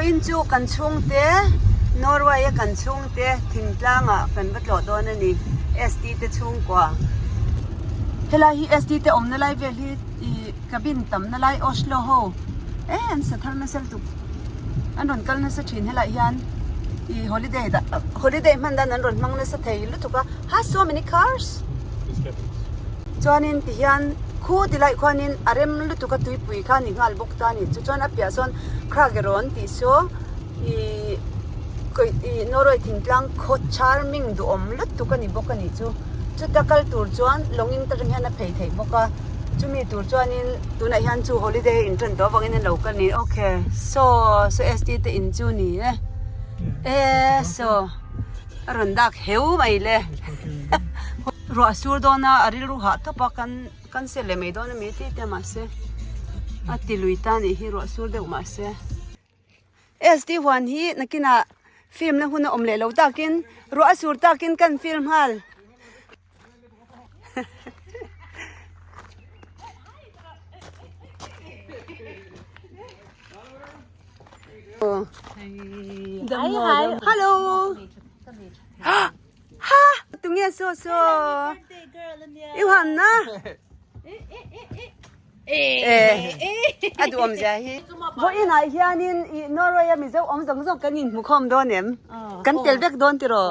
Vawiin chu kan chhungte Norway a kan chhungte thingtlang ah kan va tlawh dawn a ni ST te chhungkua. Helai hi ST te awmna lai vel hi ih cabin tamna lai Oslo ho eh an sa thar nasa lutuk an rawn kal nasa thin helai hian ih holiday dah holiday hman dan an rawn hmang nasa thei lutuk a ha so many cars chuanin tihian khu tilai khuanin a rem lutuk a tuipui kha a ni nghal bawk ta a ni chu chuan a piah sawn Kragerø tih saw ih ih Norway thingtlang khaw charming duhawm lutuk a ni bawk a ni chu chuta kal tur chuan lawng in ta reng hian a phei theih bawk a chumi tur chuanin tunah hian chu holiday a intan tawh avangin an lo kal a ni okay saw saw S T te in chu ni e e saw a rawn dak heu mai le ruah sur dawn a a rilru hah tawp a kan cancel leh mai dawn a mi tih te mahse a ti lui ta nih hi ruah sur deuh mahse S T huan hi nakinah film na hun a awm leh lo takin ruah a sur takin kan film nghal. Hello. Ha! Tunge so so. I huan na. A duhawm zia hi. Vawiin ah hianin i Norway a Mizo awm zawng zawng kan inhmukhawm dawn em? Kan tel vek dawn tiraw?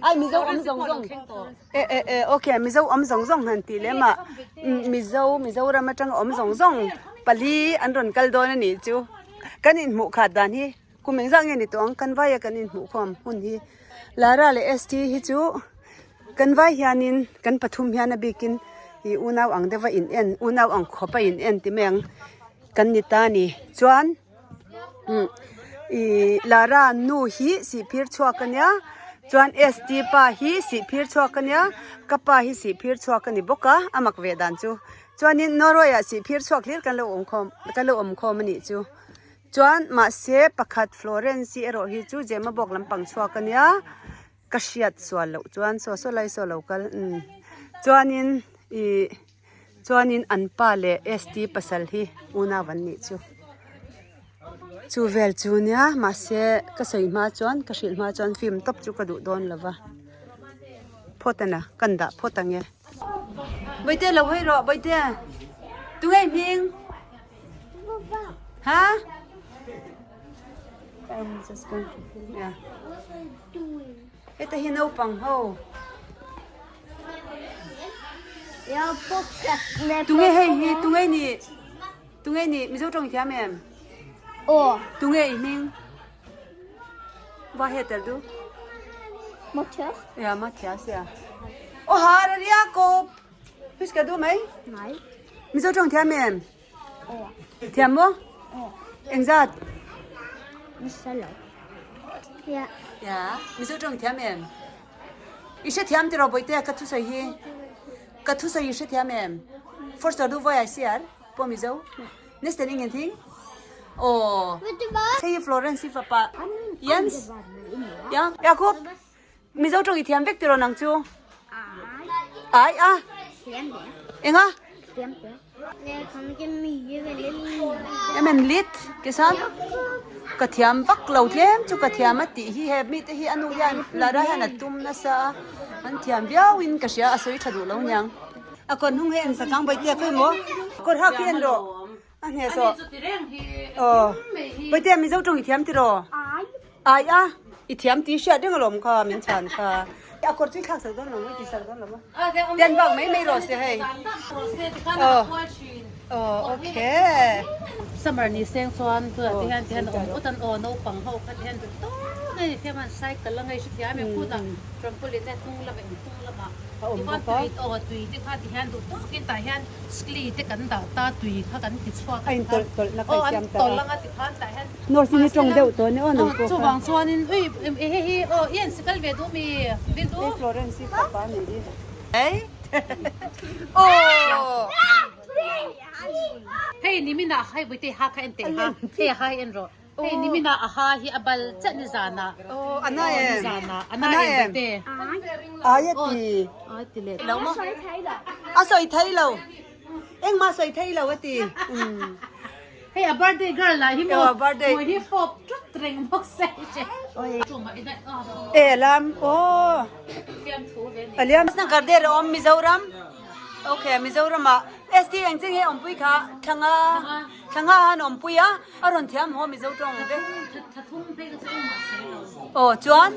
Ai Mizo awm zawng zawng. E e e okay Mizo awm zawng zawng han tih lem ah Mizo Mizoram atanga awm zawng zawng pali an rawn kal dawn a nih chu. Kan inhmuh khat dan hi kum engzah nge ni tawh ang kan vaia kan inhmuhkhawm hun hi Lara leh ST hi chu kan vai hianin kan pathum hian a bikin ih unau ang deuha in en unau ang khawp a in en ti mai ang kan ni ta a ni chuan ih Lara nu hi sihphir chhuak a nia chuan ST pa hi sihphir chhuak a nia ka pa hi sihphir chhuak a ni bawk a a mak ve dan chu chuanin Norway ah sihphir chhuak hlir kan lo awm khawm kan lo awm khawm a nih chu. Chuan mahse pakhat Florence hi erawh hi chu Gemma bawk lampang chhuak a nia ka hriat sual loh chuan saw saw lai saw lo kal umm chuanin ih chuanin an pa leh ST pasal hi unau an nih chu chu vel chu nia mahse ka sawi hma chuan ka hrilh hma chuan film tawp chu ka duh dawn lova phawt a na kan dah phawt ang e. Bawihte lo hawi rawh bawihte tunge hming. Ha? I'm just going to film yeah. Heta hi naupang ho. Tunge hei hi tunge ni tunge ni Mizo tawng thiam em? Aw. Tunge i hming? Wa heter du? Mathias. Ja, Mathias ja. Oh, har er Jakob. Husker du mai? Nei. Mizo tawng thiam em? Aw. Thiam maw? Aw. Engzat? Nasa lo. Ya. Ya. Mizo tawng thiam em? I hre thiam tiraw Bawihte ka thusawi hi? Ka thusawi i hre thiam em? First du voi ai siar pawh Mizo? Nesten ingenting? Aw. Hei hi Florence hi fapa Jens. Ya. Jakob. Mizo tawng i thiam vek tiraw nang chu? Ai a. Enga? Emen lit ke san ka thiam vak lo tlem chu ka thiam a tih hi he mite hi anu hian lara hian a tum nasa a an thiam viau in ka hria a sawi tha duh lo niang. A kawr hnung hi en sakang Bawihtea khawi maw? Kawr hak hi en rawh. A hne sawh. Aw. Bawihtea Mizo tawng i thiam tiraw? Ai a. I thiam tih hriat reng alawm kha min chhan kha. A kawr chu i thlak sak dawn lo maw? I ti sak dawn lo maw? Tian bak mai mai rawh se hei. Aw. Aw okay. Summer ni seng chuan tunah te hian tihian a awm ut an aw naupang ho kha tihian duh tawk a ni thiam an cycle a ngei hrethiam em khutah trampoline hnung lamah inhnung lamah tichuan tui aw tui te kha tihian duh tawkin tah hian Skli te kan dah ta tui kha kan ti chhuak a in tawlh tawlh na kha i siam ta tawlh anga ti khan tah hian Nurse in i tawng deuh tawh ni aw nang pawh kha chuvang chuanin ui hei hi aw i en sikal ve duh mi vil du Hei Florence i fapa a nih hi Ei aw Hei niminah hei Buitei ha kha en teh ha hei ha hi en rawh Hei nimina a ha hi a bal chiah ni zanah. Aw a na em. Ni zanah a na em te. Ai a ti. Ai ti leh. Lo maw? A sawi thei lo. Engmah sawi thei lo a ti. Hei a birthday girl lah hi maw. Aw birthday. Hmui hi fawp tut. reng bawk se E lam aw aliam garder a awm Mizoram okay Mizoram ah ST eng che nge awmpui kha thlanga thlanga han awmpui a a rawn thiam haw Mizo tawng vek aw chuan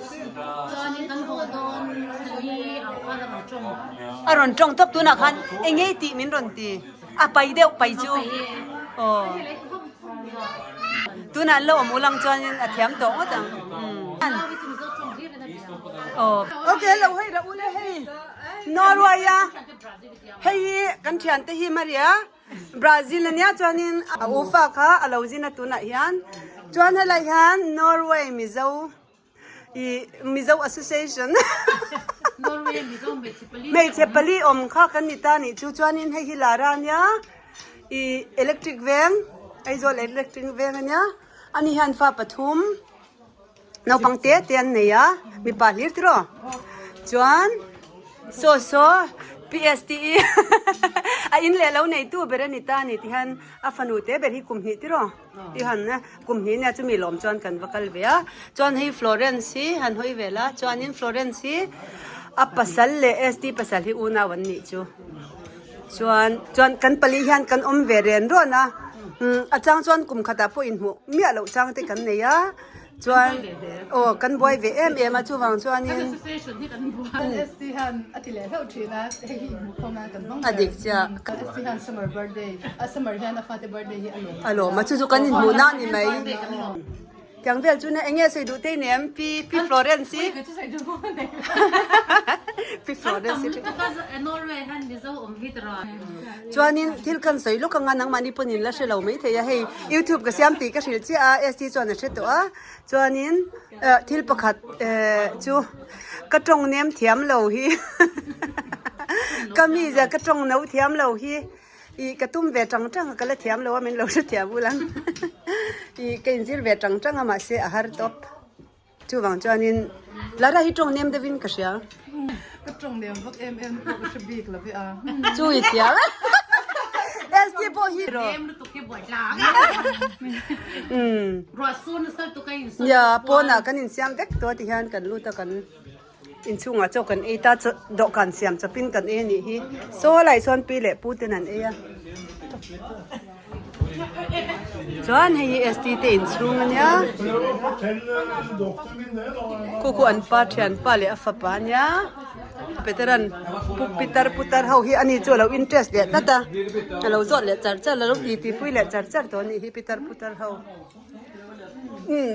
a rawn tawng tawp tunah khan eng nge tih min rawn ti. A pai deuh pai chu aw tunah an lo awm ulang chuanin a thiam tawh ngawt ang aw. Ok lo hei rah ule hei Norway a hei hi kan thiante hi Maria Brazil ania chuanin a ufa kha a lo zin a tunah hian chuan helai hian Norway Mizo I Mizo Association Norway Mizo hmeichhe pali hmeichhe pali awm kha kan ni ta nih chu chuanin hei hi Lara ania i electric veng Aizawl electric veng ania ani hian fa pathum naupang te te an nei a mipa hlir tiraw chuan saw saw PSTE a in leh lo nei tu ber a ni ta a ni ti hian a fanu te ber hi kum hnih tiraw. Ti han a kum hnih nia chumi lawm chuan kan va kal ve a chuan hei Florence hi han hawi vel a chuanin Florence hi a pasal leh ST pasal hi unau an nih chu chuan chuan kan pali hian kan awm ve ren rawn a umm a chang chuan kum khatah pawh inhmuh miah loh chang te kan nei a chuan aw kan buai ve em em a chuvang chuanin a dik chiah a lawm a chu chu kan inhmuh na a ni mai tiang vel chu eng nge sawi duh te nem pi pi Florence i pi Florence i Chuanin thil kan sawi lawk anga nangmahni pawn in la hre lo maithei a, hei youtube ka siam tih ka hrilh chiah a ST chuan a hre tawh a, chuanin thil pakhat chu ka tawng nem thiam lo hi ka mizia ka tawng no thiam lo hi ih ka tum ve tang tang a ka la thiam lo a min lo hre thiam ul ang ih ka inzir ve tang tang a mahse a har tawp. Chuvang chuanin Lara hi tawng nem deuhin ka hria. Ka tawng nem vak em em pawh ka hre bik lo ve a. Chu i thiam e. ST pawh hi. Nem lutuk hi buai tlang. Ruah sur nasa lutuk a in sawi. Nia pawnah kan insiam vek tawh ti hian kan lut a kan inchhungah chaw kan ei ta dawhkan siam chawpin kan ei a nih hi. Saw lai chuan pi leh pu ten an ei a. Chuan hei hi ST te inchhung ania khu khu an pa thianpa leh a fapa ania Peteran pu pitar putar ho hi ani chu alo interest leh tlat a alo zawt leh char char alo ti ti pui leh char char tawh anih hi pitar putar ho umm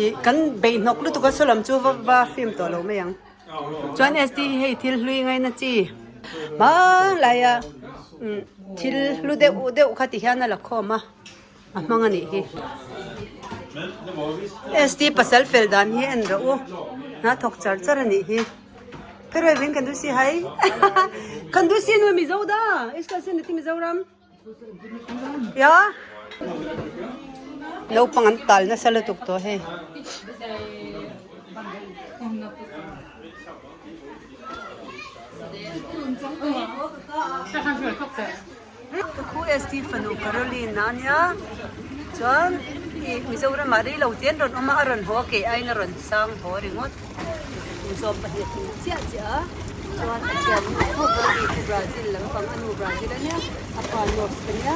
ih kan beihnawk lutuk a saw lam chu va va film tawh lo mai ang. Chuan ST hi hei thil hlui ngaina chi hmanlaia thil hlu deuh deuh kha ti hian a la khawm a, a hmang a nih hi. ST pasal fel dan hi en rawh u, hna thawk char char a nih hi. Pherawi vin kan duh si hai, kan duh si nu Mizo da, Israel sin ti Mizoram. Ya, naupang an tal nasa lutuk tawh hei. Ka khu ST fanu Caroline a nia chuan ih Mizoram ah rei lo te an rawn awm a a rawn haw a ke aiin a rawn sang haw ringawt. Zawm pahnih a chiah chiah a chuan a thiannu khu bula mi khu Brazil lampang a nu Brazil a nia a pa North a nia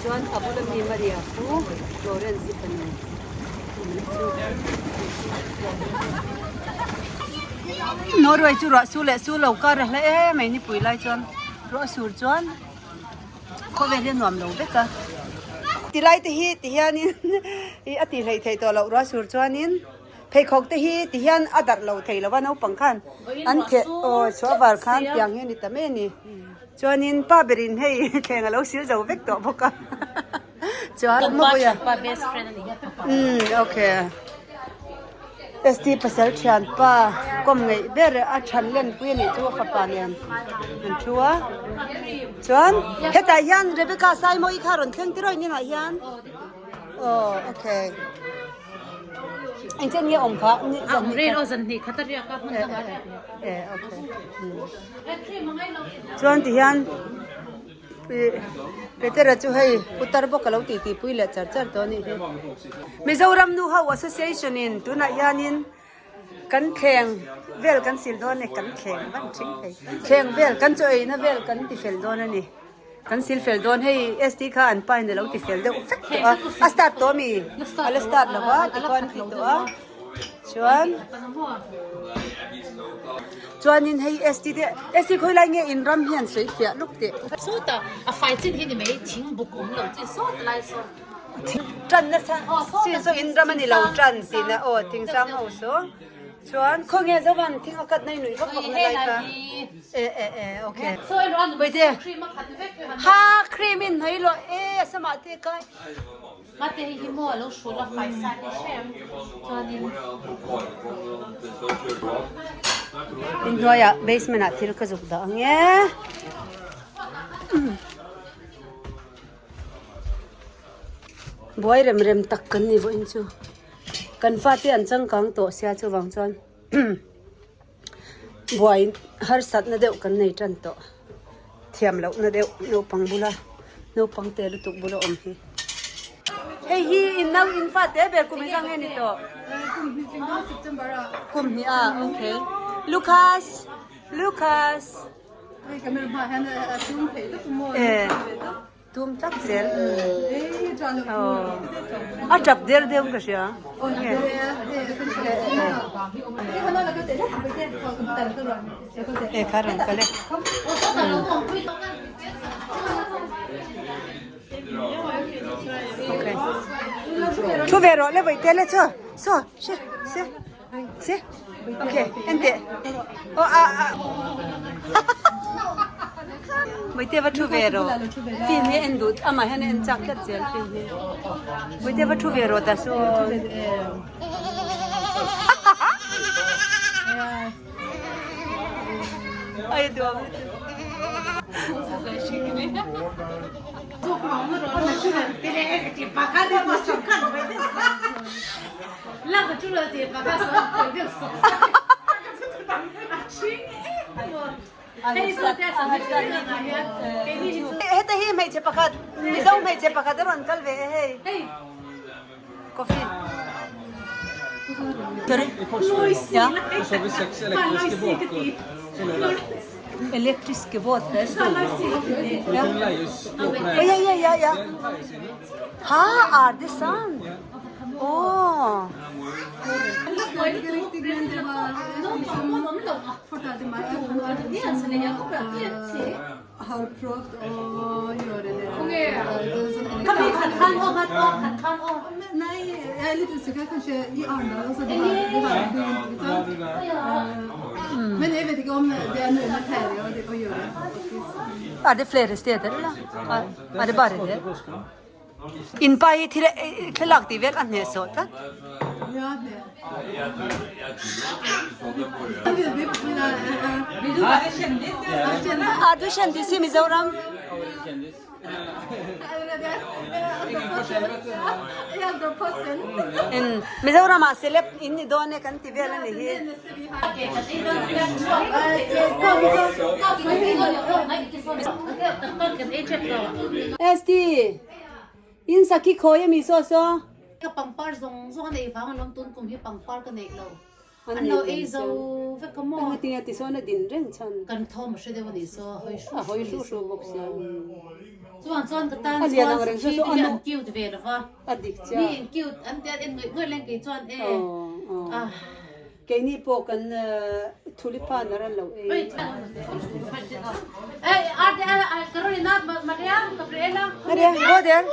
chuan a bula mi Maria khu Florence i fanu anih chu. Norway chu ruah su leh su lo kar a hla em mai nipui lai chuan ruah sur chuan khawvel hi a nuam lo vek a. Tilai te hi ti hianin ih a tihleih theih tawh loh ruah sur chuanin. Pheikhawk te hi ti hian a darh lo thei lo va naupang khan an theh aw chhuah var khan tiang hi a ni ta mai a ni. Chuanin pa berin hei thleng a lo sil zo vek tawh bawk a. Chuan mapuia umm okay ST pasal thianpa kawm ngeih ber a than len pui a nih chu a fapa nen an thu a. Chuan hetah hian Rebecca Saimawii kha rawn thleng tir awih inah hian aw okay. Engchen nge awm kha? Awm rei lo zan hnih khat a riak a hmun dangah riak. Eh okay. Chuan ti hian. Petera chu hei putar bawk a lo tih tih pui leh char char tawh a nih hi. Mizoram nu ho association in tunah hianin kan thleng vel kan sil dawn a ni kan thleng van thing thei thleng vel kan chaw eina vel kan ti fel dawn a ni kan sil fel dawn hei ST kha an pa in a lo ti fel deuh vek tawh a a start tawh a mi a la start lo va tikhuan a ti tawh a chuan chuanin hei ST te ST khawi lai nge in ram hian sawi fiah luk teh. Sawtah a fai chin hi ni mai thing buk awm lo chi sawt lai sawn. Ṭan nasa sin saw in ram a ni lo ṭan tihna aw thingsang ho saw chuan khawnge zovan thing a cut na i nuih vak vak na lai kha e e e okay Puite ha cream in hnawih lawh e a samah te kai. Mate hei hi maw a lo hrul a fai sa hi hrem chuanin. Inhnuaiah basement ah thil ka zuk dah ang e. Buai rem rem tak kan ni vawiin chu kan fate an changkang tawh sia chuvang chuan buai harsatna deuh kan nei tan tawh thiam lohna deuh naupang bula naupang te lutuk bula awm hi. Hei hi in nau in fate ber kum hi zang nge ni tawh? Kum hnih a okay Lucas Lucas. E tum tak zel a tap der deuh ka hria e kha rawn kal e okay thu ve rawh le vawi te le chu saw se se. Se okay en teh aw a a Mawite va thu ve rawh film hi en duh amah hian en chak tlat zel film hi Mawite va thu ve rawh ta sawn ai duam Heta hi hmeichhe pakhat Mizo hmeichhe pakhat a rawn kal ve e hei coffee sorry ya electric board ya ya ya ya ya ha are the sun Aw. Er det flere steder eller? Er det bare det? In pa hi thil thlalak tih vel a hneh sawh tlat. A du shen si Mizoram. In Mizoram ah celeb in ni dawn e kan ti vel a ni hi. ST, In sakhi khawi a mi saw saw? Ka pangpar zawng zawng a neih vang alawm tun kum hi pangpar ka neih lo. An lo ei zo vek a maw? Eng tinge ti sawn a din reng chhan? Kan thawm a hre deuh a nih saw, a hawi hru A hawi hru hru bawk sia. Chuan chuan ka tan chuan sakhi te hi an cute ve lo va. A dik chiah. Mi in cute an tia en ngawih ngawih leng kei chuan e. Aw. Keini pawh kan thulipa nar an lo ei. Maria, go there.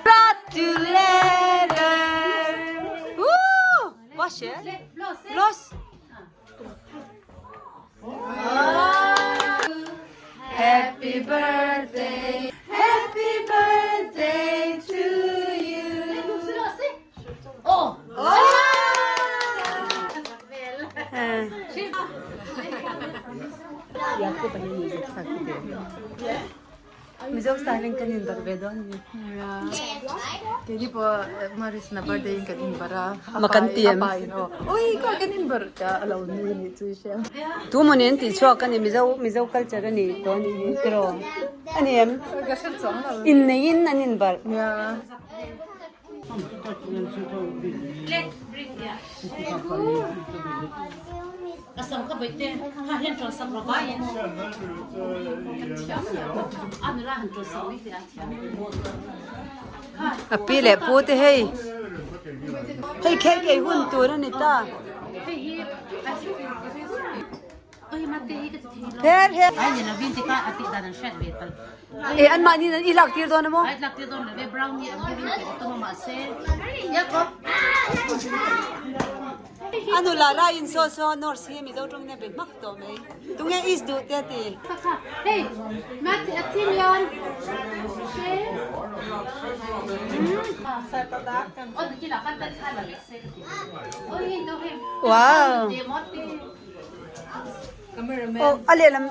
Gratulerer. Woo! Hva skjer? Blås. Happy birthday, happy birthday to you. Oh. Mizo style in kan inbarh ve dawn ni. Keini pawh Maris na birthday in kan inbarh a. Ma kan ti em? A pa in aw. Ui ka kan inbarh ta a lo nui anih chu i hria. Tu maw nen tih chhuak a ni Mizo Mizo culture a ni tawh a nih hi tiraw a ni em? Ka hre chuang lo. Inneiin an inbarh. Nia. A pi leh pu te hei hei cake ei hun tur a ni ta. Her her. E an mahni in i lak tir dawn a maw? A nula rai in saw saw nurse hi Mizo tawngin a be hmak tawh mai. Tunge is duh te a ti? Wow! Aw a lehlam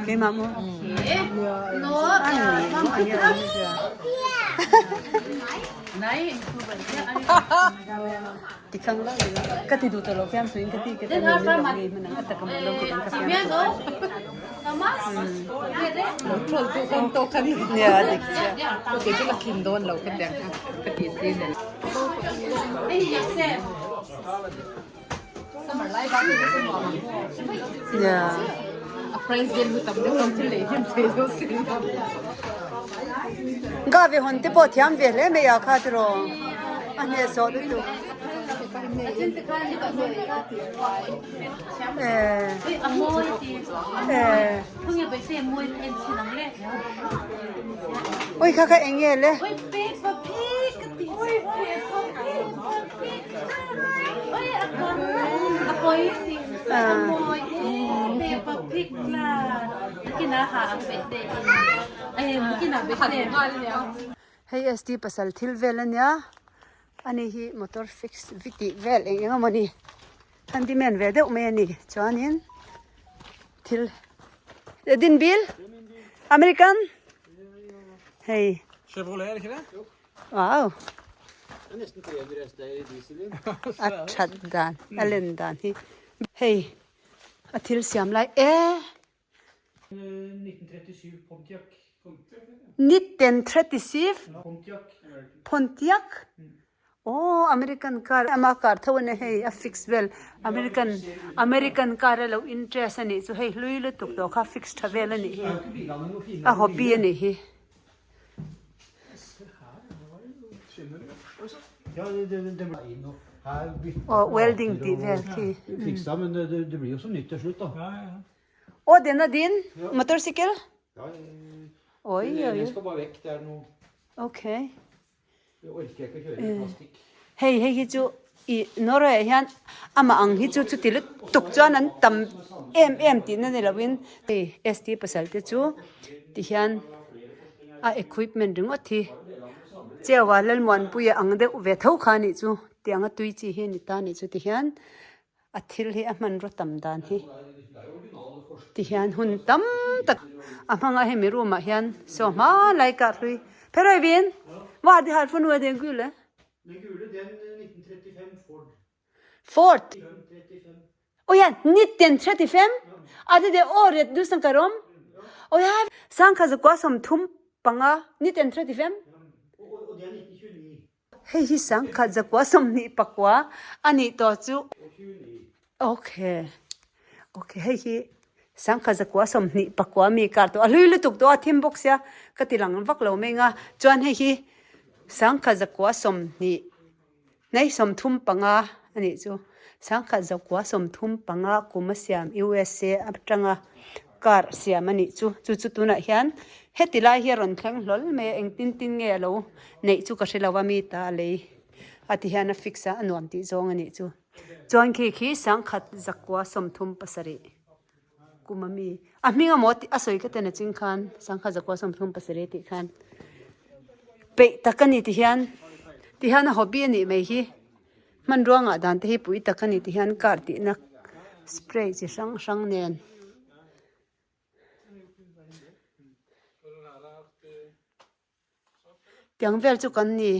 keimah maw Tikhang lai ka ti duh tawh lo fiam suin ka ti ka ti ngei hman ang a taka maw lo ti ang ka fiam Nia dik chiah. Nia. Ga ve hawn te pawh thiam ve hle mai a kha tiraw a hnehsawh lutuk. Ui kha kha eng nge le? Hei ST pasal thil vel ania ani hi motor fix tih vel eng eng emawni handyman ve deuh mai ani chuanin thil din bil American hei wow a that dan a len dan hi hei a thil siam lai e. 1937 Pontiac Aw American car ama car tho ania hei a fix vel American American car a lo interest anih chu hei hlui lutuk tawh kha fix tha vel anih hi a hobby anih hi. Aw welding tih vel khi. Aw dena din motorcycle oi oi okay hei hei hi chu ih Norway ah hian amah ang hi chu chuti lutuk chuan an tam em em tihna ni lovin hei ST pasal te chu tihian a equipment ringawt hi Cheua Lalmuanpuia ang deuh ve tho kha anih chu tiang a tui chi hi a ni ta anih chu tihian. A thil hi a hmanraw tam dan hi ti hian hun tam tak a hmang a hemi room ah hian saw hma lai kar hlui pherei vin wa ti har fanu a deng gule Ford oh ya nitten 35 ade de o ret du sang karom oh ya sangkha zakwa 35 nitten 35 Hei hi sangkhat zakua 29 a nih tawh chu. Okay. Okay, hei hi sangkhat zakua 29 mi kar tawh a hlui lutuk tawh a thim bawk sia ka ti lang vak lo mai ang a. Chuan hei hi sangkhat zakua 20 nei 35 a nih chu. Sangkhat zakua 35 kum a siam USA atanga car siam a nih chu. Chu chu tunah hian heti lai hi a rawn thleng hlawl mai a, engtin tin nge a lo neih chu ka hre lo a mi ta a lei a ti hian a fix a, a nuam tih zawng a nih chu. Chuan khi khi sangkhat zakua 37 kum a mi a hming amaw tih a sawi ka ten a ching khan sangkhat zakua 37 tih khan peih tak a ni ti hian. Tihian a hobby a nih mai hi hmanrua ngah dan te hi pui tak a ni tihian car tihna spray chi hrang hrang nen. Tiang vel chu kan ni.